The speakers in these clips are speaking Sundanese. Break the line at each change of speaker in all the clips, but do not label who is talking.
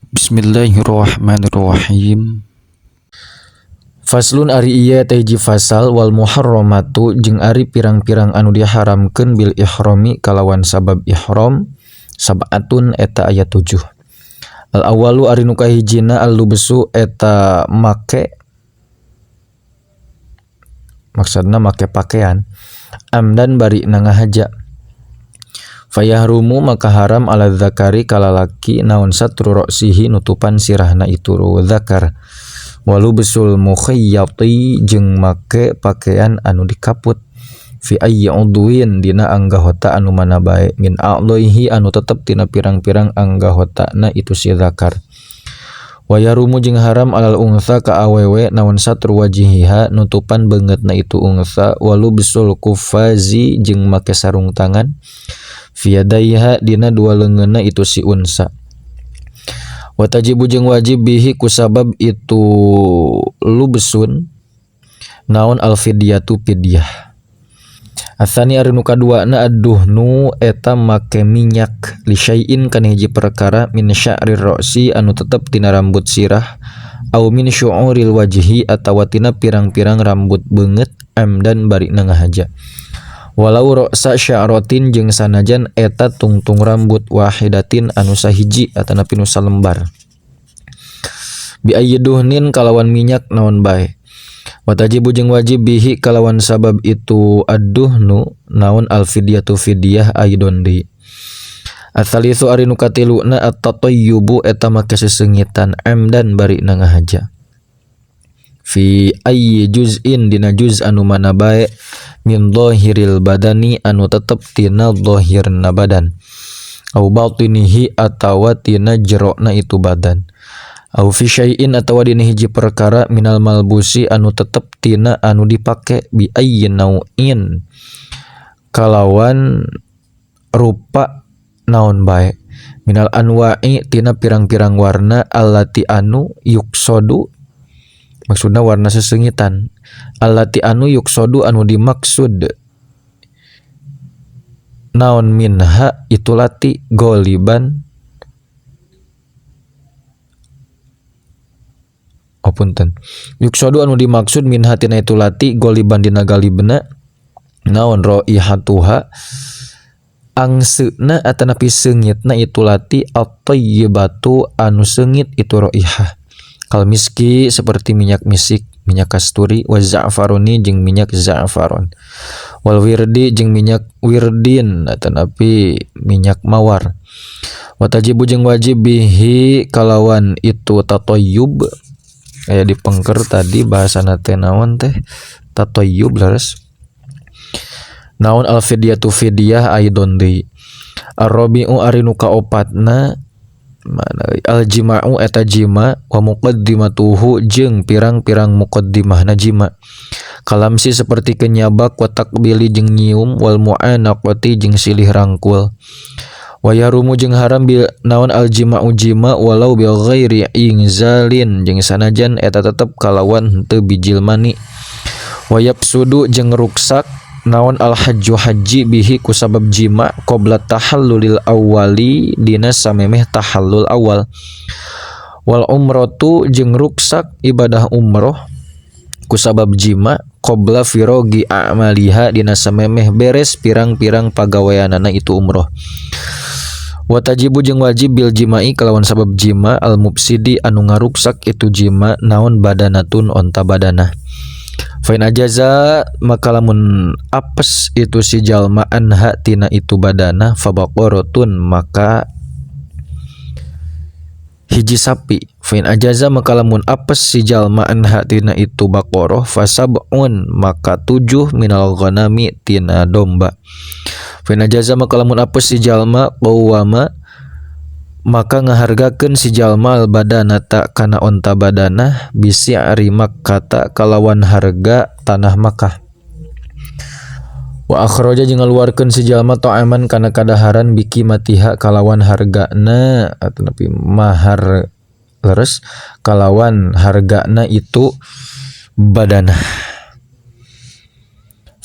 Bismillahirrahmanirrahim. Faslun ari ieu teh hiji fasal wal muharramatu jeung ari pirang-pirang anu diharamkeun bil ihrami kalawan sabab ihram sab'atun eta aya 7. Al awalu ari nu kahijina al lubsu eta make, maksudna make pakaian amdan bari na ngahaja. Fayahrumu maka haram ala zakari kalalaki naon satru roksihi nutupan sirahna itu zakar. Walu besul mukhayyati jeung make pakaian anu dikaput fi ayyi udwin dina anggahota anu mana bae min a'dhihi anu tetep tina pirang-pirang anggahotana itu si zakar. Wayarumu jeung haram alal unsa ka awewe naon satru wajihiha nutupan beungeutna itu unsa walu besul kufazi jeung make sarung tangan fi yadaiha dina dua leungeunna itu si unsa. Watajibu jeung wajib bihi kusabab itu lubsun naon alfidyatu fidyah. Atsani ari nu kaduana adduhnu eta make minyak li syai'in kana hiji perkara min sya'rir ra'si anu tetep tina rambut sirah au min syu'uril wajhi atawa tina pirang-pirang rambut beungeut amdan bari na ngahaja. Walau ra'sa sya'ratin jeung sanajan eta tungtung rambut wahidatin anu sahiji atanapi nu salembar. Bi ayyiduhnin kalawan minyak naon bae. Watajibu jeung wajib bihi kalawan sabab itu adduhnu naon alfidyatu fidyah aidon deui. Atsalitsu ari nu katiluna at-tatayyubu eta make sesengitan amdan bari na ngahaja. Fi ayyi juz'in dina juz anu mana bae min dhahiril badani anu tetep tina dhahirna badan au batinihi atawa tina jerona itu badan au fi syai'in atawa dina hiji perkara minal malbusi anu tetep tina anu dipake bi ayyi nau'in kalawan rupa naon bae minal anwa'i tina pirang-pirang warna allati anu yuksodu maksudna warna sesengitan allati anu yuksodu anu dimaksud naon minha itu lati goliban oh punten yuksodu anu dimaksud minha tina itu lati goliban dina galibna naon roihatuha angseuna atanapi seungitna itu lati at-thayyibatu anu seungit itu roihah kal miski seperti minyak misik minyak kasturi wa za'faroni jeung minyak za'faron wal wirdi jeung minyak wirdin atanapi minyak mawar watajibu jeung wajib bihi kalawan itu tatayyub aya di pengker tadi bahasana teh naon teh tatayyub leres naon al fidyatu fidyah aidon deui arrabi'u ari nu kaopatna mana al jima'u eta jima wa muqaddimatuhu jeung pirang-pirang muqaddimahna jima kalamsi seperti kenyabak wa takbili jeung nyium wal mu'anaqati jeung silih rangkul wa yarumu jeung haram bil naon al jima'u jima walau bil ghairi inzalin jeung sanajan eta tetep kalawan henteu bijil mani wa yafsudu jeung ruksak naon al hajju haji bihi kusabab jima qabla tahallulil awwali dina samemeh tahallul awal wal umratu jeung ruksak ibadah umroh kusabab jima qabla firogi a'maliha dina samemeh beres pirang-pirang pagaweanana itu umroh watajibu jeung wajib bil jima'i kalawan sabab jima al mufsidi anu ngaruksak itu jima naon badanatun onta badana fa in ajaza maka lamun apes itu si jalma anha tina itu badana fabaqaratun maka hiji sapi fa in ajaza maka lamun apes si jalma anha tina itu baqarah fasab'un maka 7 minal ghanami tina domba fa in ajaza maka lamun apes si jalma qawama maka ngahargakeun si jalma al badana ta kana onta badana bisi'ri makkata kalawan harga tanah Makkah wa akhraja jeung ngaluarkeun si jalma ta'aman kana kadaharan biki matiha kalawan hargana atanapi mahar leres kalawan hargana itu badana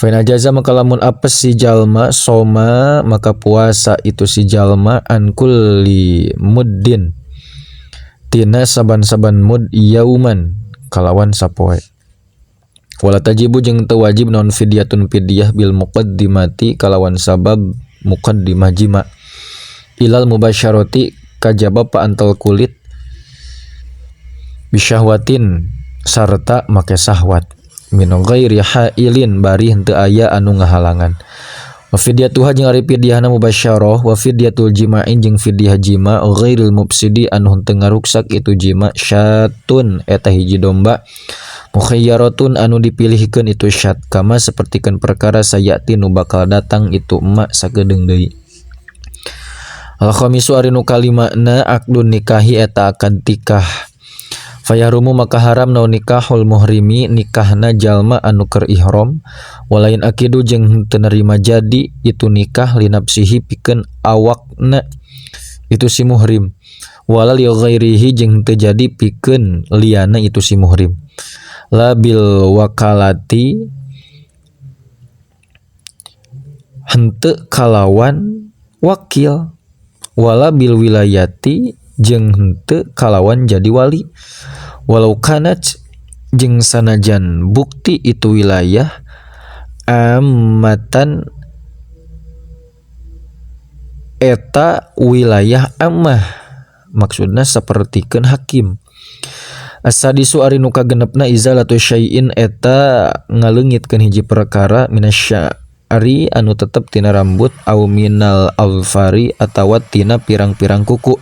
Fa in ajaza maka lamun apes si jalma soma maka puasa itu si jalma an kulli muddin tina saban-saban mud yauman kalawan sapoe. Wala tajibu jeung teu wajib naon fidyatun fidyah bil muqaddimati kalawan sabab muqaddimah jima ilal mubasyarati kajaba paantel kulit bisyahwatin sarta make sahwat min ghairi hailin bari henteu aya anu ngahalangan. Wa fidyatuha jeung ari fidyahna mubasyarah wa fidyatul jima'in jeung fidyah jima ghairil mufsidi anu henteu ngaruksak itu jima syatun eta hiji domba mukhayyaratun anu dipilihkeun itu syat kama sapertikeun perkara sayati nu bakal datang itu emak sakedeung deui. Al khamisu ari nu kalimana aqdun nikahi eta akad tikah. Fayahrumu maka haram naon nikahul muhrimi nikahna jalma anu keur ihram walain akidu jeung teu nerima jadi itu nikah linapsihi pikeun awakna itu si muhrim wala li ghairihi jeung teu jadi pikeun liyana itu si muhrim la bil wakalati henteu kalawan wakil wala bil wilayati jeung henteu kalawan jadi wali walau kanat jeung sanajan bukti itu wilayah ammatan eta wilayah ammah maksudna sapertikeun hakim. Asadisu ari nu kagenepna izalatu syai'in eta ngaleungitkeun hiji perkara minasya'ri anu tetep tina rambut au minal alfari atawa tina pirang-pirang kuku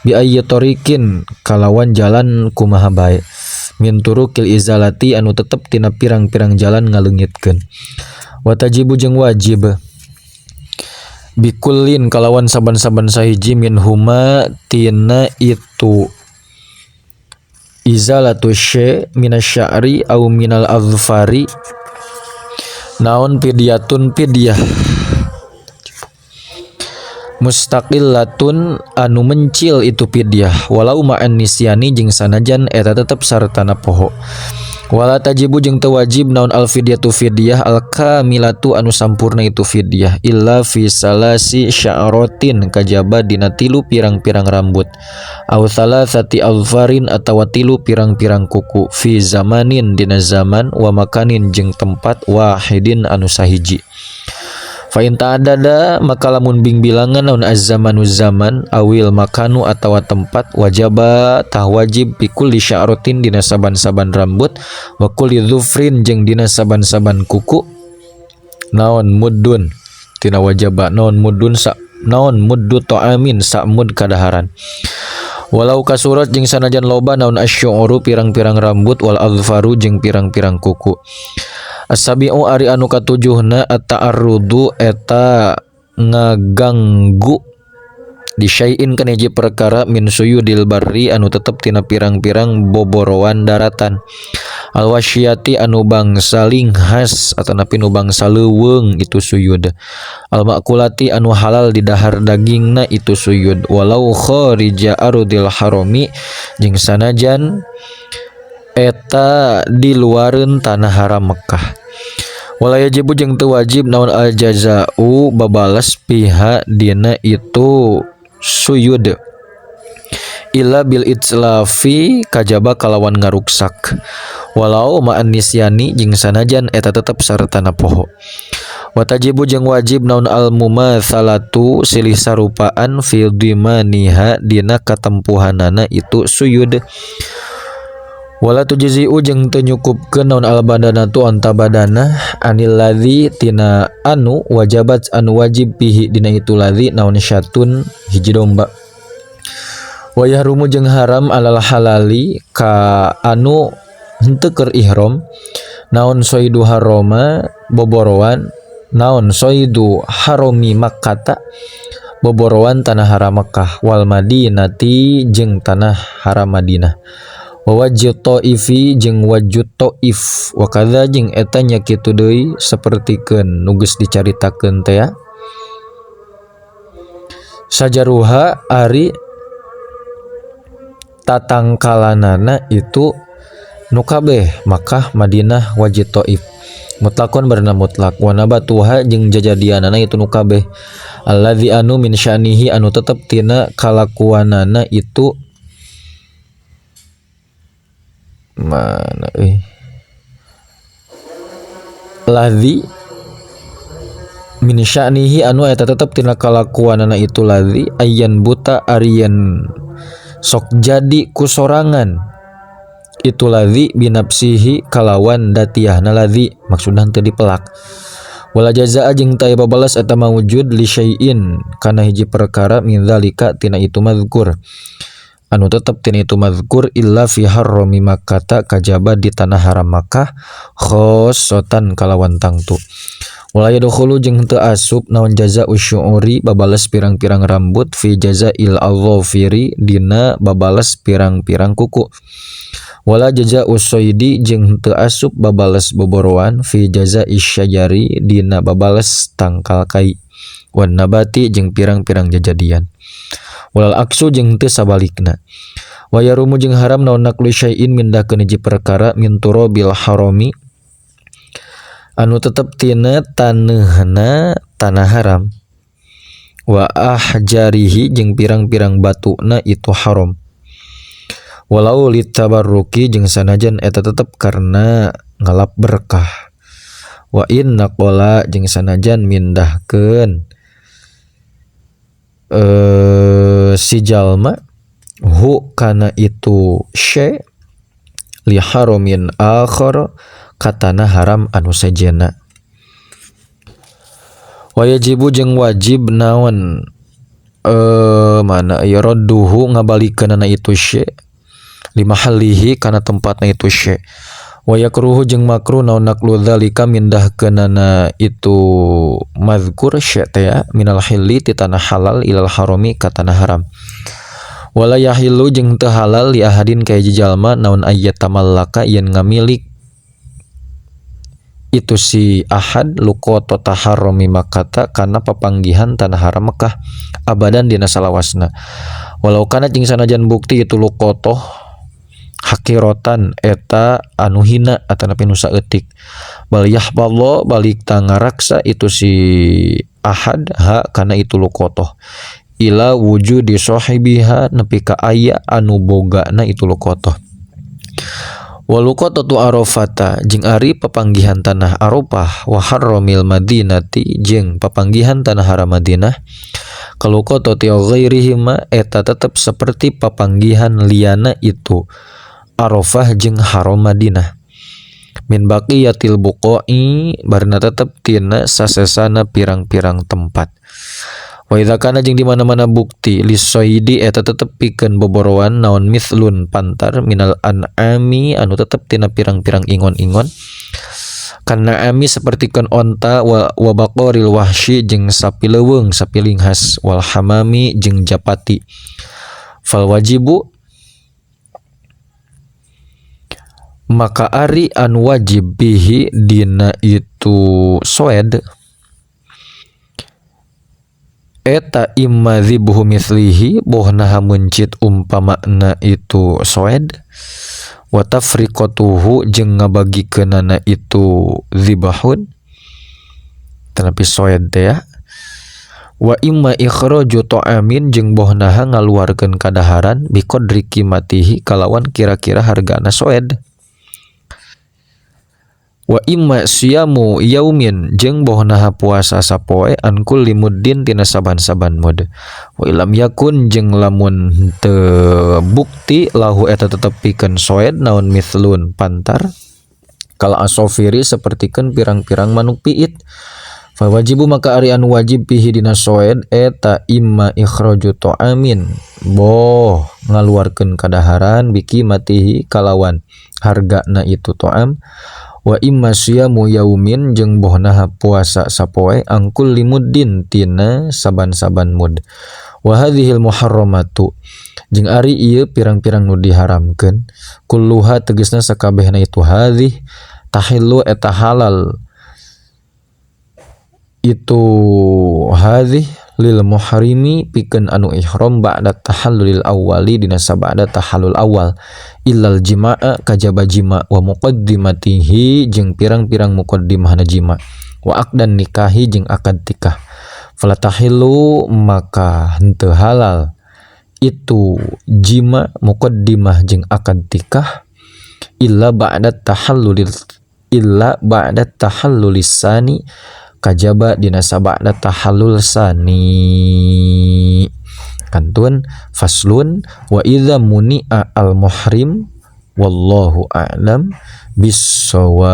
bi ayyi tariqin kalawan jalan kumaha bae min turukil izalati anu tetep tina pirang-pirang jalan ngaleungitkeun. Wa tajibu jeung wajib bikullin kalawan saban-saban sahiji min huma tina itu izalatu syai minasya'ri au minal azfari naon fidyatun fidyah mustaqillatun anu mencil itu fidyah walau ma'an nisyani jeung sanajan eta tetep sartana poho. Wala tajibu jeung teu wajib naon al fidyatu fidyah al kamilatu anu sampurna itu fidyah illa fi salasi sya'ratin kajaba dina tilu pirang-pirang rambut au salasati alfarin atawa tilu pirang-pirang kuku fi zamanin dina zaman wa makanin jeung tempat wahidin anu sahiji. Fa in ta'addada maka lamun bingbilangan naon az-zamanu zaman awil makanu atawa tempat wajaba tah wajib bi kulli sya'ratin dina saban-saban rambut wa kulli dhufrin jeung dina saban-saban kuku naon muddun tina wajaba naon muddun sa naon muddu ta'amin sa'mud kadaharan. Walau kasurat jeung sanajan loba naon asy'uru pirang-pirang rambut wal azfaru jeung pirang-pirang kuku. As-sabi'u ari anu katujuhna at-ta'arrudu eta ngaganggu di syai'in kana hiji perkara min suyudil barri anu tetep tina pirang-pirang boborowan daratan alwasyati anu bangsa linghas atanapi nu bangsa leuweung itu suyud almakulati anu halal didahar dagingna itu suyud walau kharija ardil harami jeung sanajan eta di luareun tanah haram Mekah. Wala yajibu jeung teu wajib naon al jazau babales piha dina itu suyud illa bil itlafi kajaba kalawan ngaruksak walau ma'an nisyani jeung sanajan eta tetep sartana poho. Wa tajibu jeung wajib naon al mumatsalatu silih sarupaan fi dimaniha dina katempuhanana itu suyud. Wala tujzi'u jeung teu nyukupkeun naon al badanatu anta badana anil ladzi tina anu wajabat anu wajib bihi dina itu ladzi naon syatun hiji domba. Wa yahrumu jeung haram alal halali ka anu henteu keur ihram naon soidu haroma boborowan naon soidu harami Makkata boborowan tanah haram Makkah wal Madinati jeung tanah haram Madinah. Wa wajhu ta'ifi jeung wajhu ta'if wa kadza jeung eta nya kitu deui sapertikeun nu geus dicaritakeun teh ya. Sajaruha ari tatangkalanana itu nu kabeh Makkah Madinah wajhu ta'if mutlakon barna mutlak wa nabatuha jeung jajadianana itu nu kabeh alladzi anu min sya'nihi anu tetep tina kalakuanana itu Mana euy ladzi min sya'nihi anu eta tetep tina kalakuanana itu ladzi ayyan buta arian sok jadi kusorangan itu ladzi binafsihi kalawan datiahna ladzi maksudna henteu dipelak wala jazaa jeung teu aya babales eta maujud li syai'in kana hiji perkara min dzalika tina itu mazkur anu tetep tina itu mazkur illa fi harrami Makkata kajaba di tanah haram Makkah khosotan kalawan tangtu wala yadkhulu jeung henteu asup naon jazaa'u syu'uri babales pirang-pirang rambut fi jaza'il adzafiri dina babales pirang-pirang kuku wala jazaa'u saidi jeung henteu asup babales boboroan fi jaza'i syajari dina babales tangkal kai wan nabati jeung pirang-pirang jajadian walal aksu jeung henteu sabalikna wa yarumu jeung haram naon naqlu syai'in mindahkeun hiji perkara min turabil harami anu tetep tina taneuhna tanah haram wa ahjarihi jeung pirang-pirang batuna itu haram walau litabarruki jeung sanajan eta tetep karena ngalap berkah wa in naqala jeung sanajan mindahkeun si jalma hu kana itu syai li haramin akhar katana haram anu sejena wa yajibu jeung wajib naon mana ya radduhu ngabalikeunana itu syai li mahallihi kana tempatna itu syai wa yakruhu jeung makruh naon naqlu dzalika mindahkeunana itu mazkur syai teh ya minal hilli ti tanah halal ilal harami ka tanah haram wala yahillu jeung teu halal li ahadin ka hiji jalma naon ayyat tamallaka yen ngamilik itu si ahad luqata taharrumi Makkata kana papanggihan tanah haram Mekah abadan dina salawasna walau kana jeung sanajan bukti itu luqatah hakirotan eta anu hina atanapi nu saeutik bal yahfadhu balik tangaraksa itu si ahad ha kana itu luqatah ila wujudi sahibiha nepi ka aya anu bogana itu luqatah waluqatatu arafata jeung ari papanggihan tanah Arafah wa harramil madinati jeung papanggihan tanah haram Madinah kaluqatati ghairihima eta tetep seperti papanggihan liana itu Arafah jeung haram Madinah min baqiyatil buqa'i barna tetep tina sasesana pirang-pirang tempat wa idza kana jeung di mana-mana bukti lisaidi eta tetep pikeun boboroan naon mithlun pantar minal an'ami anu tetep tina pirang-pirang ingon-ingon kana ami sapertikeun onta wa baqaril wahsy jeung sapi leuweung sapi linghas wal hamami jeung japati fal wajibu maka ari anu wajib bihi dina itu soed eta imma dzibhu mithlihi bohna mencit umpamana itu soed wa tafriqatuhu jeung ngabagikeunana itu dzibahun tetapi soed teh ya wa imma ikhraju ta'amin jeung bohna ngaluarkeun kadaharan biqadri qimatihi kalawan kira-kira hargana soed wa imma siyamu yaumin jeung bohna puasa sapoe an kulli muddin tina saban-saban mud wa ilam yakun jeung lamun teu bukti lahu eta tetep pikeun soed naon mithlun pantar kal asofiri sapertikeun pirang-pirang manuk piit fa wajibu maka ari anu wajib pihi dina soed eta imma ikhraju ta'amin boh ngaluarkeun kadaharan biki matihi kalawan hargana itu ta'am wa imma siyamu yaumin jeung bohna puasa sapoe angkul limuddin tina saban-saban mud wa hadhil muharramatu jeung ari ieu pirang-pirang nu diharamkeun kulluha tegasna sakabehna itu hadhih tahillu eta halal itu hadhih lil muhrimi pikeun anu ihram ba'da tahallulil awwali dina sabada tahallul awal illal jima'a kajaba jima wa muqaddimatihi jeung pirang-pirang muqaddimahna jima wa aqdan nikahi jeung akad tikah fala tahillu maka henteu halal itu jima muqaddimah jeung akad tikah Illa ba'da tahallulil illa ba'da tahallulis sani kajaba dina sabada tahallul sani. Kantun faslun wa idza muni'a al muhrim wallahu a'lam bissawab.